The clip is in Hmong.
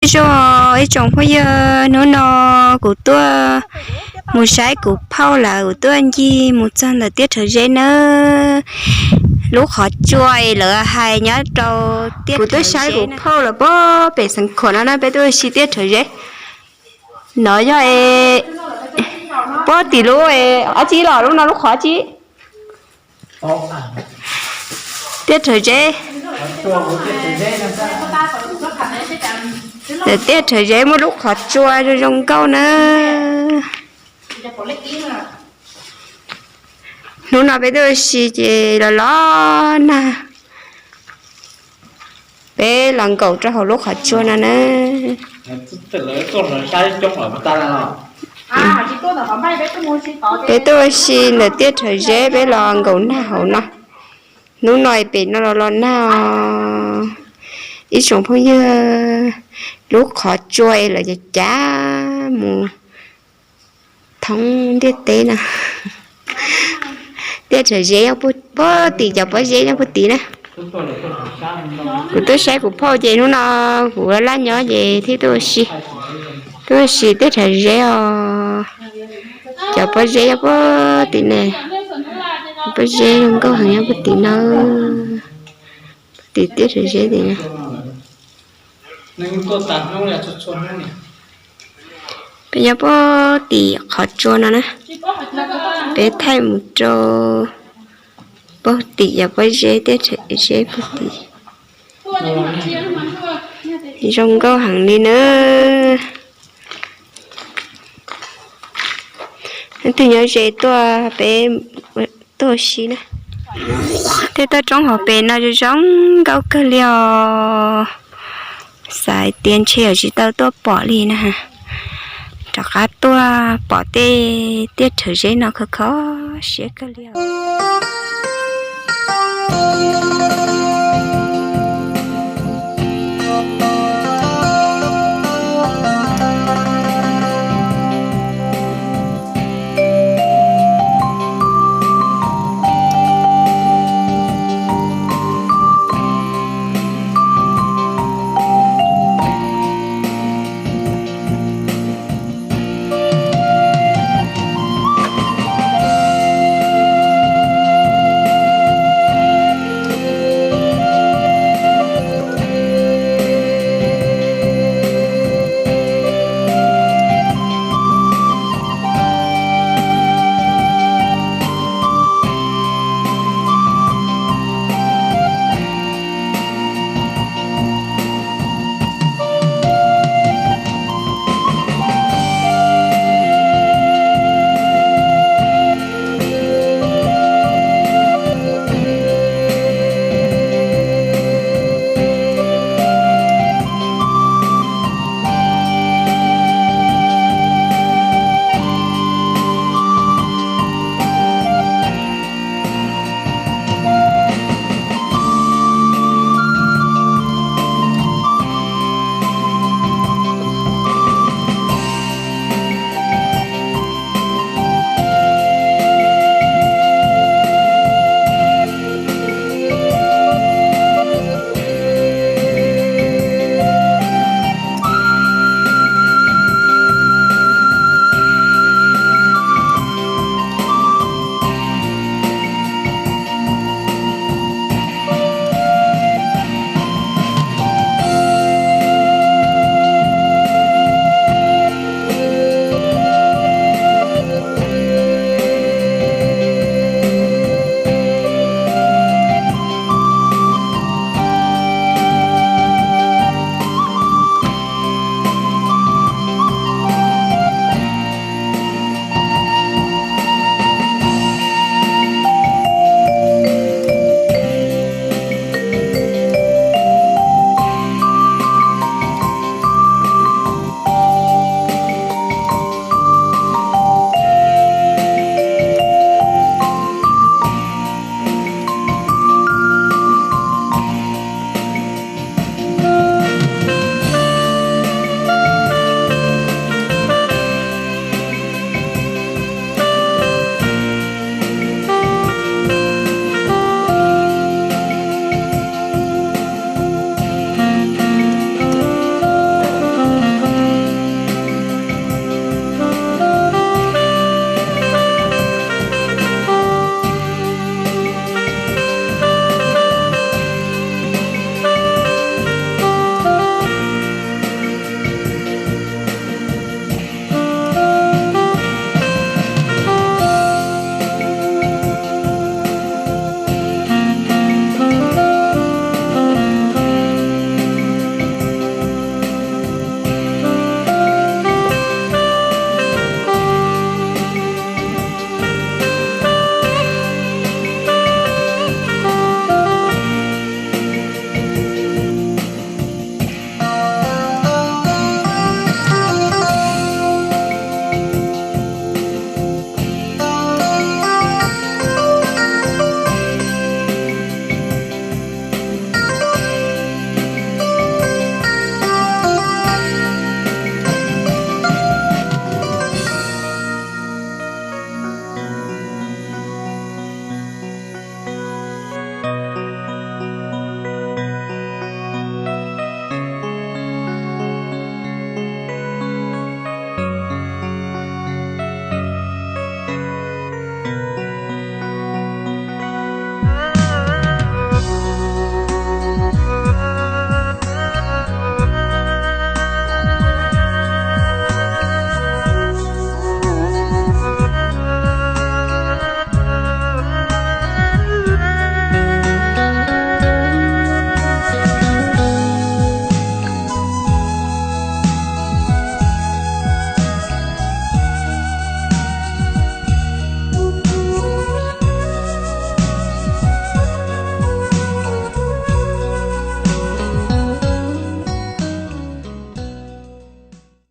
Tso ib tsoom phooj ywg, hnub no kuv tuaj mus saib kuv phauj lawv, kuv tuaj ncig mus txog ntawm Tiaj Rhawv Zeb nawb. Lub qhov tsua lawv hais nyob rau, kuv tuaj saib kuv phauj lawv puag pem Xeev Khuam no na, peb tuaj ua si Tiaj Rhawv Zeb. No yog es puag tim lub dab tsi los lub no lub qhov tsi? Tiaj Rhawv Zeb. Tiaj Rhawv Zeb muaj lub qhov tsua zoo zoo nkauj na. Hnub no peb tuaj ua si ces los los nag, peb los nkaum rau hauv lub qhov tsua no na. Peb tuaj ua si ntawm Tiaj Rhawv Zeb, peb los nkaum nag hauv no. Hnub no pem no los los nag os ib tsoom phooj ywg. Lub qhov tsua es lawv cav cav mus thoob ntiaj teb no. Tiaj Rhawv Zeb puag tim, cov pob zeb nyob puag tid na. Kuv tuaj saib kuv phauj ces hnub no kuv laj nyob ces thiaj tuaj ua si, tuaj ua si Tiaj Rhawv Zeb os. Cov pob zeb nyob puag tim ne, pob zeb zoo nkauj heev nyob puag tim no, puag tim Tiaj Rhawv Zeb tim. Peb nyob puag tim qhov tsua no na, peb thaij mus rau puag tim cov pob zeb, Tiaj Rhawv Zeb puag tim. Zoo nkauj heev li na. Leej twg nyob ze tuaj peb tuaj ua si na. Tej toj roob hauv pes no zoo zoo nkauj kawg li os. Xav hais tias ntshe yuav tsis tau tuaj pom li na. Rov qab tuaj pom tej Tiaj Rhawv Zeb no kho kho siab kawg li os.